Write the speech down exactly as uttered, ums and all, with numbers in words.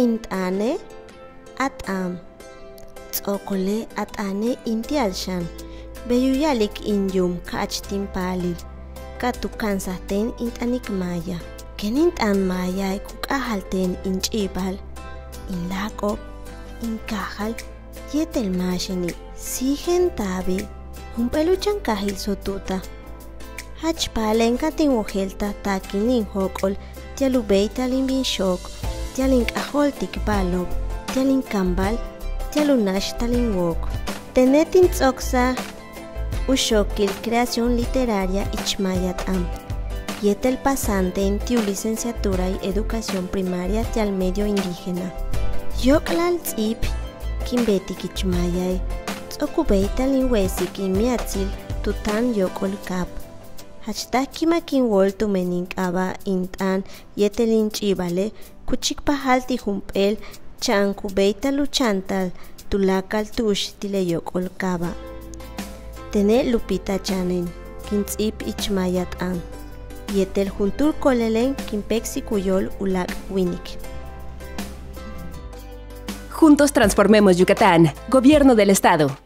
In t'aane', a t'aan. Ts'o'okole' a t'aane' in ti'al xan, bey u ya'alik in yuum ka'ach tin paalil, ka tu ka'ansaj teen in t'anik maaya. Ken in t'aan maayae' ku k'a'ajal teen in ch'i'ibal, in láak'ob, in kaajal yéetel máaxeni'. Síijentaabi', jump'éel u chan kaajil Sotuta. Jach paalen ka tin wojéeltaj taakil in jóok'ol ti'al u béeytal in bin xook, ti'al in k'ajóoltik ba'alo'ob, ti'al in kaanbal, ti'al u náaxtal in wook. Tene' tin ts'o'oksaj u xookil creación literaria ich maaya t'aan yéetel pasante ti' u licenciatura y educación primaria ti'al medio indígena. Yóok'lal ts'íib kin beetik ich maayae' ts'o'ok u béeytal in we'esik in miatsil tu táan yóok'ol kaab. Jach taj ki'imak in wóol tumen in k'aaba', in t'aan yéetel in ch'i'ibale' ku chíikpajal ti' jump'éel cha'an ku béeytal u cha'antal tuláakal tu'ux ti' le yóok'ol kaaba'. Tene' Lupita Chanen, kin ts'íib ich maaya t'aan yéetel juntúul koolelen kin péeksik u yóol u láak' wíinik. Juntos transformemos Yucatán. Gobierno del Estado.